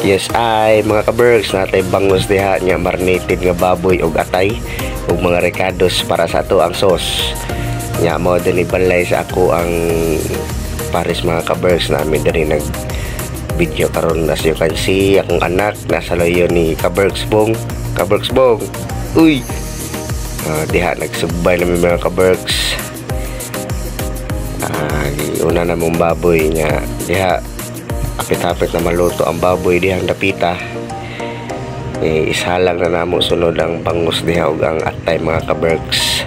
Yes, ay mga kabergs, natay bangus diha nya, marinated nga baboy og atay ug mga rekados para sa ato ang sauce. Nya mo dinhi balay sa ako ang pares, mga kabergs, namin diri nag video karon. As you can see, akong anak nasa loyo ni Kabergs Bong. Kabergs Bong. Uy. Diha nagsugbay namin, mga kabergs. Una na mong baboy niya diha, apit-apit na maluto ang baboy dihang dapita. Eh, ishalang na namo sunod ang bangus diha ug ang atay, mga kabergs.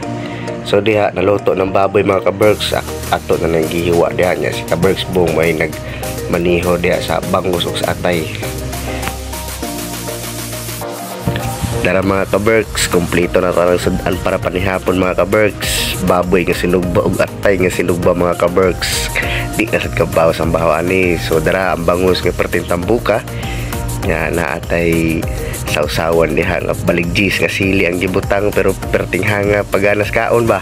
So diha naluto ng baboy, mga kabergs, ato na nang gihiwa diha niya. Si Kabergs Bong may nagmaniho diha sa bangus ug sa atay. Dara, mga kabergs, kompleto na tanang sudan para panihapon, mga kabergs. Baboy nga sinugba ug atay nga sinugba, mga kabergs. Di na sad kabaw ang baho ani. So dara ang bangus nga perting tambuka nga naatay sausawan diha nga baligjis nga sili ang gibutang, pero perting hanga paganas kaon ba.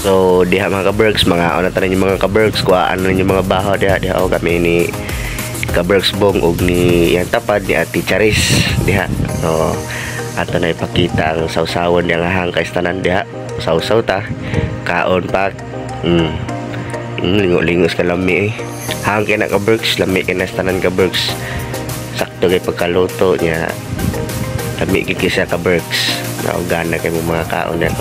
So diha, mga kabergs, mga una tanan yung mga kabergs, kuhaan na yung mga baho diha diha o kami ni Kabergs Bong ug ni yang tapad ni Ate Charis diha. So ato na ipakita ang sausawan niya nga hangkay tanan diha. Sausaw ta, kaon pa. Lingo-lingos ka lami eh. Hangkay na, kabergs, lami kay na tanan, kabergs. Sakto kay pagkaluto niya. Lami kay kisa, kabergs. Naugana kay mo mga kaon niya.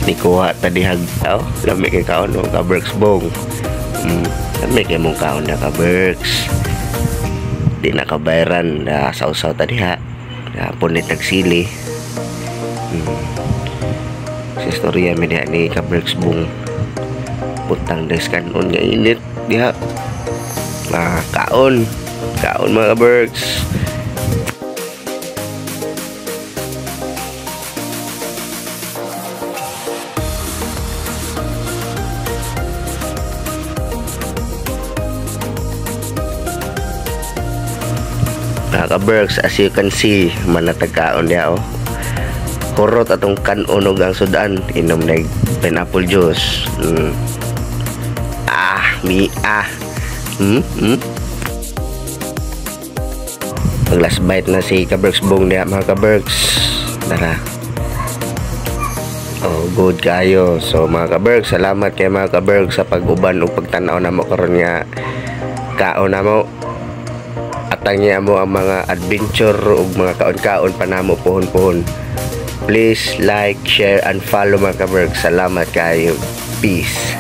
Nikuha ta dihag, oh, lami kay kaon no, Kabergs Bong. Lami kay mong kaon na, Kabergs. Di na kabayran na sausaw ta diha. Punit nagsili. Sa istorya mi diha ni Kabergs Bong. Butang des kanon nga init diha. Kaon. Kaon, mga kabergs. Mga kabergs, as you can see, manatagkaon diha oh. Kurot atong kanon og ang sudan, inom na pineapple juice. Ah, mi ah. Pag last bite na si Kabergs Bong diha, mga kabergs. Tara. Oh, good kayo. So mga kabergs, salamat kay mga kabergs sa pag-uban ug pagtan-aw namo karon nga kaon namo. Atang niya mo ang mga adventure ug mga kaon-kaon pa namo puhon-puhon. Please like, share and follow, mga kabergs. Salamat kayo. Peace.